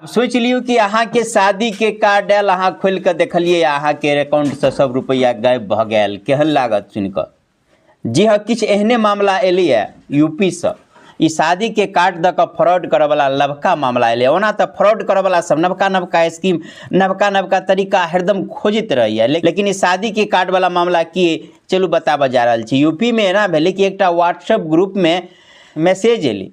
सोचि लियौ कि अहाँके शादीके कार्ड आयल, अहाँ खोलि कऽ देखलियै अहाँके अकाउंटसँ सब रुपैआ गायब भऽ गेल, केहन लागत सुनि कऽ? जी हाँ, किछु एहने मामला एलैए यूपीसँ। ई शादीके कार्ड दऽ कऽ फ्रॉड करऽवला लबका मामला एलैए। ओना तऽ फ्रॉड करऽवला सब नवका नवका स्कीम, नवका नवका तरीका हरदम खोजैत रहैए, लेकिन ई शादीके कार्डवला मामला की, चलू बताबऽ जा रहल छी। यूपीमे एना भेलै कि एकटा व्हाट्सएप ग्रुपमे मैसेज एलै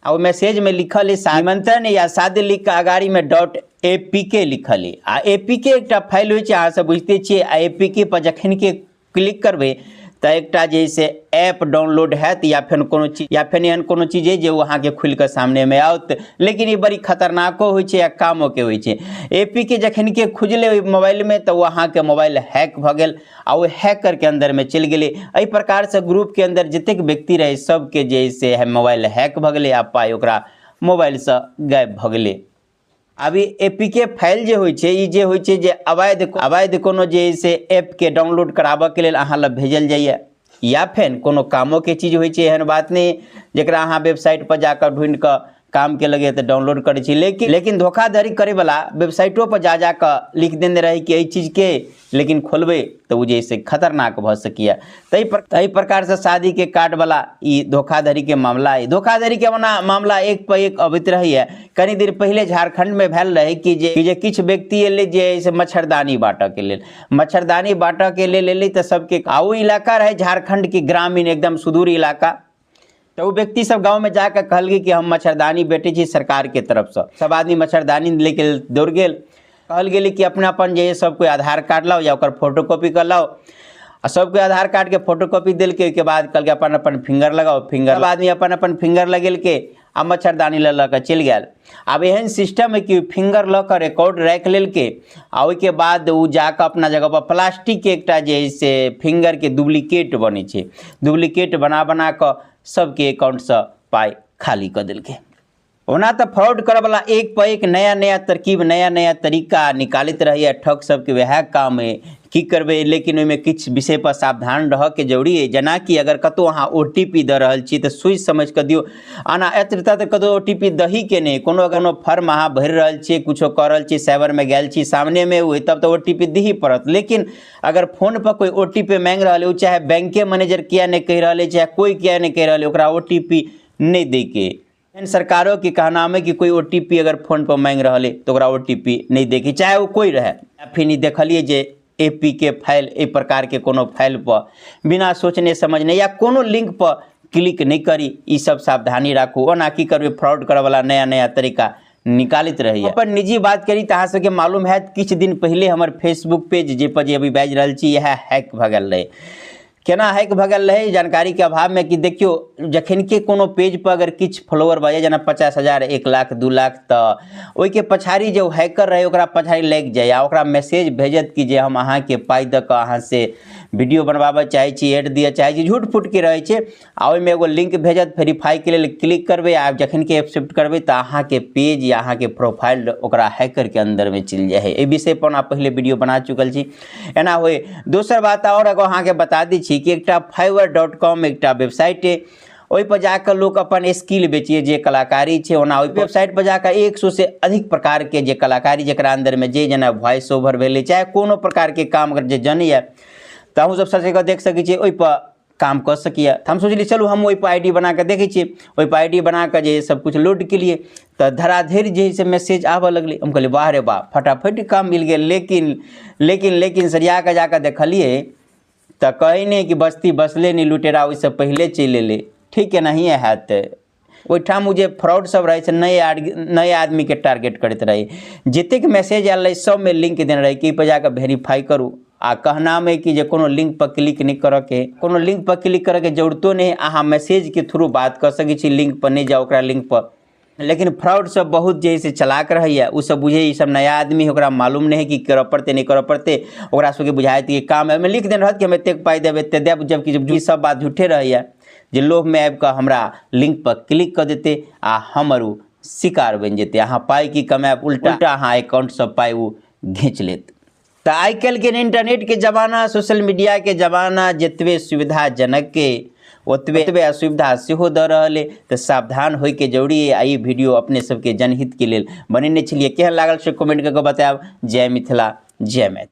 आ ओ मैसेजमे लिखल अइ निमंत्रण या शादी लिख कऽ अगाड़ीमे डॉट ए पी के लिखल अइ। आ ए पी के एकटा फाइल होइ छै, अहाँ सब बुझिते छियै। आ ए पी के पर जखन के क्लिक करबै तऽ एकटा जे से ऐप डाउनलोड हैत या फेर कोनो चीज या फेर एहन कोनो चीज अइ जे ओ अहाँके खुलि कऽ सामनेमे आओत। लेकिन ई बड़ी खतरनाको होइ छै आ कामोके होइ छै। ए पी के जखन के खुजलै ओहि मोबाइलमे तऽ ओ अहाँके मोबाइल हैक भऽ गेल आ ओ हैकरके अन्दरमे चलि गेलै। एहि प्रकारसँ ग्रुपके अन्दर जतेक व्यक्ति रहै सबके जे से मोबाइल हैक भऽ गेलै आ पाइ ओकरा मोबाइलसँ गायब भऽ गेलै। आब ई ए पी के फाइल जे होइ छै, ई जे होइ छै जे अवैध अवैध कोनो जे है से ऐपके डाउनलोड कराबऽके लेल अहाँ लग भेजल जाइए या फेर कोनो कामोके चीज होइ छै, एहन बात नहि जकरा अहाँ वेबसाइटपर जाकऽ ढूँढिकऽ कामके लगैए तऽ डाउनलोड करै छी। लेकिन लेकिन धोखाधड़ी करैवला वेबसाइटोपर जा जाकऽ लिख देने रहै कि एहि चीजके, लेकिन खोलबै तऽ ओ जे है से खतरनाक भऽ सकैए। ताहि प्रकारसँ शादीके कार्डवला ई धोखाधड़ीके मामला अइ। धोखाधड़ीके ओना मामला एक पर एक अबैत रहैए। कनि दिन पहिले झारखण्डमे भेल रहै कि जे किछु व्यक्ति एलै जे है से मच्छरदानी बाँटऽके लेल, मच्छरदानी बाँटऽके लेल एलै तऽ सबके, आ ओ इलाका रहै झारखण्डके ग्रामीण एकदम सुदूर इलाका, तऽ ओ व्यक्ति सब गाँवमे जाकऽ कहलकै कि हम मच्छरदानी बेचै छी सरकारके तरफसँ। सब आदमी मच्छरदानी लैके लेल दौड़ गेल। कहल गेलै कि अपना अपन जे सब कोइ आधार कार्ड लाउ या ओकर फोटो कॉपी कऽ लाउ। आ सब कोइ आधार कार्डके फोटो कॉपी देलकै। ओहिके बाद कहलकै अपन अपन फिंगर लगाउ। फिंगर सब आदमी अपन अपन फिंगर लगेलकै आ मच्छरदानी लऽ लऽ कऽ चलि गेल। आब एहन सिस्टम हइ कि फिंगर लऽ कऽ रिकॉर्ड राखि लेलकै आ ओहिके बाद ओ जाकऽ अपना जगहपर प्लास्टिकके एकटा जे हइ से फिंगरके डुप्लीकेट बनै छै, डुप्लीकेट बना बना कऽ सबके अकाउंटसँ पाइ खाली कऽ देलकै। ओना तऽ फ्रॉड करऽवला एक पर एक नया नया तरकीब, नया नया तरीका निकालैत रहैए। ठग सबके वएह काम अइ, की करबै। लेकिन ओहिमे किछु विषयपर सावधान रहऽके जरूरी अइ। जेनाकि अगर कतहु अहाँ ओ टी पी दऽ रहल छी तऽ सोचि समझि कऽ दियौ। आना यत्र तत्र कतहु ओ टी पी दहीके नहि। कोनो कोनो फॉर्म अहाँ भरि रहल छियै, किछो कऽ रहल छियै, साइबरमे गेल छी, सामनेमे ओ तब तऽ ओ टी पी दही पड़त। लेकिन अगर फोनपर कोइ ओ टी पी माँगि रहल अइ, ओ चाहे बैंके मैनेजर किए नहि कहि रहल अइ, चाहे कोइ किए नहि कहि रहल अइ, ओकरा ओ टी पी नहि दैके। एहन सरकारोके कहनाम है कि कोइ ओ टी पी अगर फोनपर माँगि रहल अइ तऽ ओकरा ओ टी पी नहि दैके, चाहे ओ कोइ रहए। फेर ई देखलियै जे ए पी के फाइल, एहि प्रकारके कोनो फाइलपर बिना सोचने समझने या कोनो लिङ्कपर क्लिक नहि करी, ई सब सावधानी राखू। ओना की करबै, फ्रॉड करऽवला नया नया तरीका निकालैत रहैए। अपन निजी बात करी तऽ अहाँ सबके मालूम हैत किछु दिन पहिले हमर फेसबुक पेज जे पर जे अभी बाजि रहल छी इएह हैक भऽ गेल रहै। केना हैक भऽ गेल रहै, जानकारीके अभावमे कि देखियौ जखन कि कोनो पेजपर अगर किछु फॉलोअर भऽ जाइ, जेना 50,000, 1 लाख, 2 लाख, तऽ ओहिके पछाड़ी जे ओ हैकर रहै ओकरा पछाड़ी लागि जाइ आ ओकरा मैसेज भेजत कि जे हम अहाँके पाइ दऽ कऽ अहाँसँ वीडियो बनबाबऽ चाहै छी, एड दिअ चाहै छी, झूठ फूटके रहै छै। आ ओहिमे एगो लिंक भेजत, वेरीफाइके लेल क्लिक करबै आ जखन कि एक्सेप्ट करबै तऽ अहाँके पेज या अहाँके प्रोफाइल ओकरा हैकरके अन्दरमे चलि जाइ हइ। एहि विषयपर ओना पहिले वीडियो बना चुकल छी। एना होइ। दोसर बात आओर एगो अहाँके बता दै छी कि एकटा fiverr.com एकटा वेबसाइट अइ, ओहिपर जाकऽ लोक अपन स्किल बेचिए, जे कलाकारी छै। ओना ओहि वेबसाइटपर जाकऽ 100 से अधिक प्रकारके जे कलाकारी, जकरा अन्दरमे जे जेना वॉइस ओवर भेलै, चाहे कोनो प्रकारके काम अगर जे जनैए तऽ अहूँ सब सर्च कऽ देख सकै छियै, ओहिपर काम कऽ सकैए। तऽ हम सोचलियै चलू हम ओहिपर I D बनाकऽ देखै छियै। ओहिपर I D बनाकऽ जे सब किछु लोड केलियै तऽ धराधरि जे है से मैसेज आबऽ लगलै। हम कहलियै वाह रे वाह, फटाफट काम मिल गेल। लेकिन लेकिन लेकिन सरिया कऽ जाकऽ देखलियै तऽ कहै नहि कि बस्ती बसले नहि लुटेरा ओहिसँ पहिले चलि एलै। ठीक एनाहिए हैत। ओहिठाम ओ जे फ्रॉड सब रहै छै नया आदमीके टारगेट करैत रहै। जतेक मैसेज आयल रहै सबमे लिंक देने रहै कि एहिपर जाकऽ वेरीफाइ करू। आ कहनाम अइ कि जे कोनो लिंकपर क्लिक नहि करऽके, कोनो लिंकपर क्लिक करऽके जरूरतो नहि, अहाँ मैसेजके थ्रू बात कऽ सकै छी, लिंकपर नहि जाउ ओकरा लिंकपर। लेकिन फ्रॉड सब बहुत जे है से चलाक रहैए, ओ सब बुझै ई सब नया आदमी है, ओकरा मालूम नहि है कि करऽ पड़तै नहि करऽ पड़तै। ओकरा सबके बुझाइत कि काम है, ओहिमे लिख देने रहत कि हम एतेक पाइ देब एतेक देब, जबकि ई सब बात झूठे रहैए। जे लोभमे आबि कऽ हमरा लिंकपर क्लिक कऽ देतै आ हमर ओ शिकार बनि जेतै। अहाँ पाइ की कमायब, उल्टा अहाँ अकाउंटसँ पाइ ओ घीच लेत। तऽ आइ काल्हिके इंटरनेटके जमाना, सोशल मीडियाके जमाना जतबे सुविधाजनक अइ ओतबे ओतबे असुविधा सेहो दऽ रहल अइ। तऽ सावधान होइके जरूरी अइ। आ ई वीडियो अपने सबके जनहितके लेल बनेने छलियै। केहन लागल से कमेंट कऽ कऽ बतायब। जय मिथिला, जय मैथिली।